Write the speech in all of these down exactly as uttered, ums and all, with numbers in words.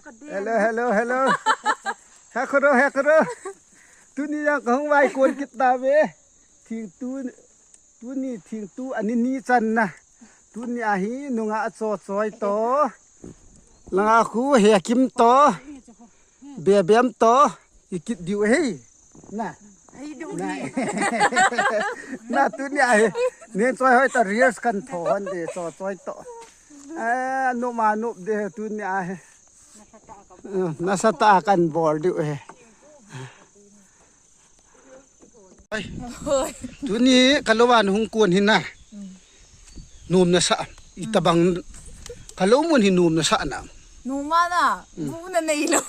Hello, hello, hello. Hekro, hekro. Tuni jong kahung vai kon kit tave. Thingtu, tuni thingtu ani ni channa. Tuni ahi nunga acho choi to. Langa khu he kim to. Bebem to. Ikit diu he. Na. Na. Na tuni ahi. Nen choi hoi ta reels kan tho hon de cho choi to. Eh, no ma no de tuni ahi. Eh, nasa ta kan bol diu he. Ai. Tuni kalovan hung kun hina. Nom nasa. Itabang kalo mun hi nom nasa na. Numa na, bu na nei lo.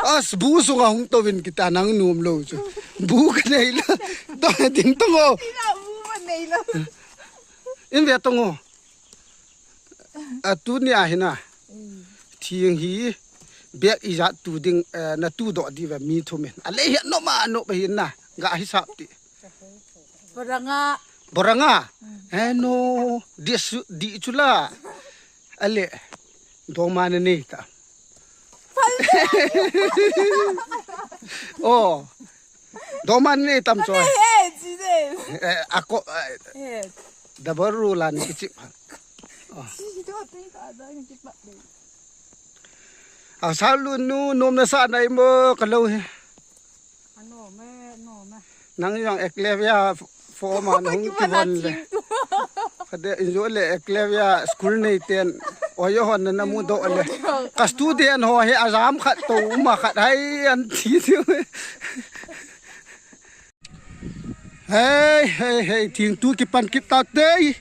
As bu sunga hung tovin kita nang nom lo chu. Bu ka nei lo. To ding tongo. Ina bu ma nei lo. In ve tongo. A tuni ahi na. Thing hi bek ijat tu ding, eh, na tu do di ve mi thumin. A le hi no ma no ba hin na. Ga hi sap ti. Boranga. Boranga. Eh, no, di su, di chula. Ale, doma na nei ta. Oh, doma na nei tam choi. He, si de. Eh, ako, eh, He. Double rule ani kichi. Oh. Si do tu ka da ni kipa de. A salu nu nom nasa na imo kalau he. Ano me, no me. Nang jong eklevia form a nahung kivon le. Kade injo le eklevia school nei ten. Oyo hon na namu do le. Ka student ho he ajam khat to uma khat hai an ti tu. Hei, hei, hei, thingtu kipan kit ta tei.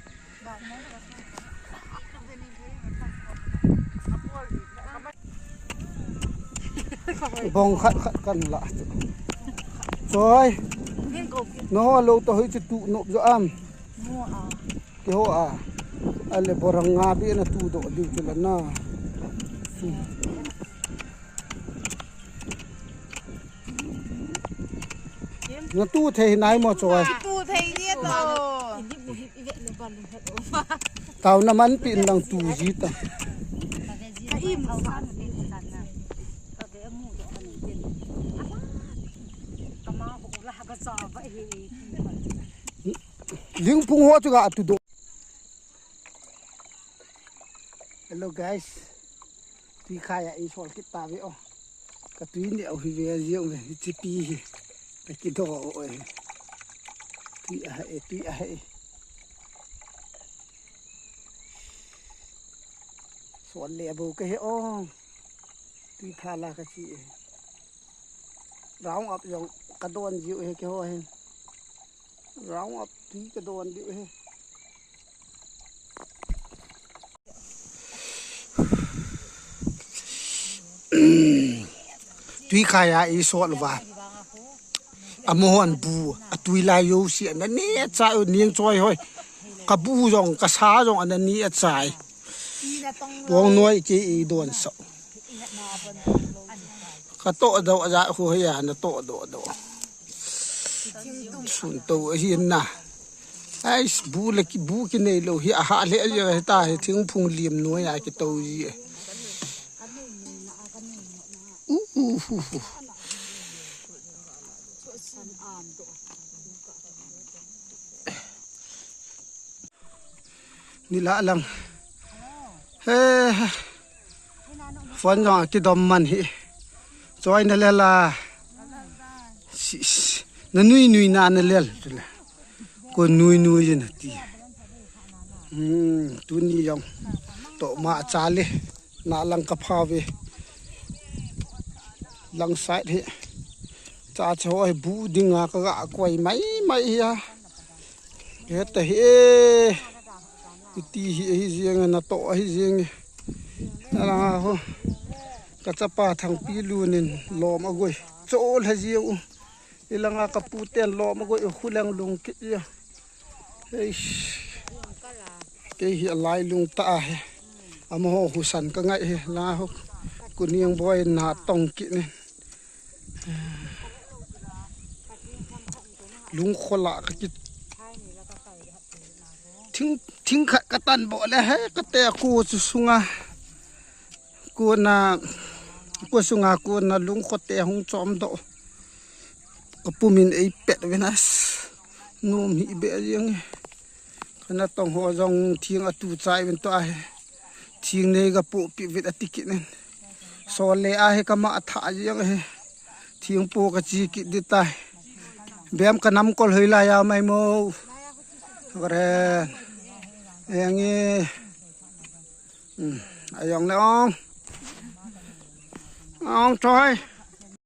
Bong khat khat kan la. Choi. No lo to hoi chu tu nop jo am. Ke ho a. Ale borang nga bi na tu do diu chu la na. Na tu thei nai mo choi. Tu thei ni to. Tau na man pi lang tu ji ta. Ling pung ho chu ga tu do. Hello guys. Tui khai a i sol kit ta ve o. Ka tui ni au hi ve a ziau ve. Hi chipi hi. Ka ki do o e. Tui a e, tui a e. Sol le bo ka he o. Tui tha la ka chi e. Round up jong ka don jiu he ke ho he. Round up tui ka don diu he. Tui khai a i sol va. Amohon bu, a tui lai yo si, ana ni a chai, ning choi hoi. Ka bu jong, ka sa jong, ana ni a chai. Pong noi ke i don so. Ka to do a ja khu hoi a, na to do do. Sun to hi na. Ai, bu le ki, bu ki nei lo hi a ha le a ta hi thingphung lim noi a ki to ji. Uh, uh, uh, uh. Ni la lang. He, he. Phone jong a kidom man hi. Choi na le la. Sis. Na nui nui na na lel. Ko nui nui na ti. Hmm, tuni jong. To ma cha le. Na lang ka pha ve. Lang side hi. Cha cha hoi bu ding a ka ga koi mai mai hi a. Heta hi e. Iti hi, hi jeng na to hi jeng. Ala ho. Ka chapa Thangpi Lun in lom a goi. Chol ha jiu. Ilanga ka pu ten lom a goi u khu leng lung kit ya. Eish. Kei hi a lai lung ta a he. Amaho husan ka ngai he. La ho. Kuniang boi na tong kit ne. Lung khola ka kit. Thing, thing khat ka tan bo le he, ka te ko chu sunga. Ko na Ko sunga ko na lungkhote hung chom doh. Ka pumin ei pet venas. Nom hi be jeng e. Kana tong ho jong thing atu chai vin to ahi. Thing nei ka pu pi vit ati kit nen. Sole ahi kama atha jeng ahi. Thing po ka chi kit di tai. Bem ka nam kol hoi la ya mai mo. Karen. Yang e. Hmm. Ayong le ong. Ong choi.